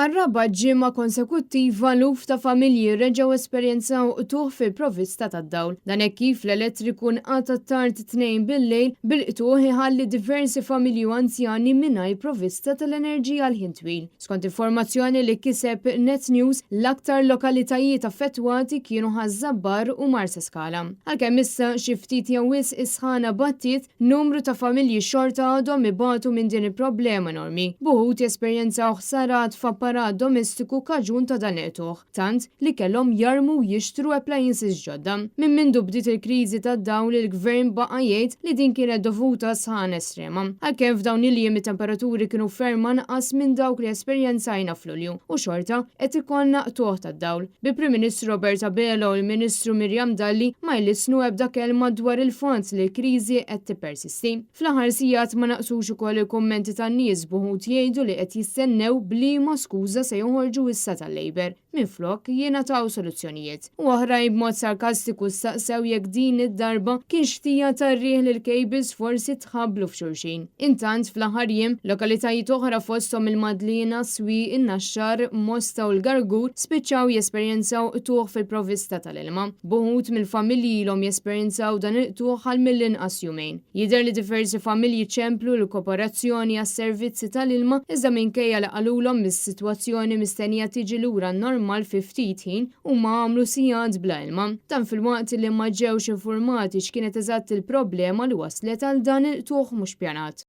Għar-raba' ġimgħa konsekuttiva eluf ta' familji reġgħu esperjenzaw qtugħ fil-provvista tad-dawl. Dan hekk kif l-elettriku nqata' tard it-Tnejn bil-lejl, bil-qtugħ iħalli diversi familji u anzjani mingħajr provvista tal-enerġija għal ħin twil. Skont informazzjoni li kiseb Net News, l-aktar lokalitajiet affettwati kienu Ħaż-Żabbar u Marsaskala. Għalkemm issa xi ftit jew wisq is-sħana battiet, Numru ta' familji xorta għadhom ibatu minn din il-problema enormi, b'uħud jesperjenzaw ħsarat f'apparat domestiku kaġun ta' dan il-qtugħ, tant li kellhom jarmu u jixtru appliances ġodda. Minn mindu bdiet il-kriżi tad-dawl il-Gvern baqa' jgħid li din kienet dovuta għas-sħana estrema. Għalkemm f'dawn il-jiem it-temperaturi kienu ferm anqas minn dawk li esperjenzajna f'Lulju u xorta qed ikollna qtugħ tad-dawl. Bil-Prim Ministru Robert Abela u l-Ministru Miriam Dalli ma jlissnu ebda kelma dwar il-fatt li l-kriżi qed tippersisti. Fl-aħħar sigħat ma naqsux ukoll il-kummenti tan-nies b'uħud jgħidu li qed jistennew b'liema skuża se joħorġu issa tal-Labour minflok jingħataw soluzzjonijiet. U oħrajn b'mod sarkastiku staqsew jekk din id-darba kienx ħtija tar-riħ li l-cables forsi tħabblu f'xulxin. Intant, fl-aħħar jiem, lokalitajiet oħra fosthom il-Madliena, Swieqi, in-Naxxar, Mosta u l-Gargur spiċċaw jesperjenzaw qtugħ fil-provvista tal-ilma. B'uħud mill-familji ilhom jesperjenzaw dan il-qtugħ għal mill-inqas jumejn. Jidher li diversi familji ċemplu lill-Koporazzjoni għas-Servizzi tal-Ilma iżda minkejja li qalulhom li s-sitwazzjoni mistennija tiġi lura għan-normal fi ftit ħin, huma għamlu sigħat bla ilma. Dan filwaqt li ma ġewx infurmati x'kienet eżatt il-problema li wasslet għal dan il-qtugħ mhux pjanat.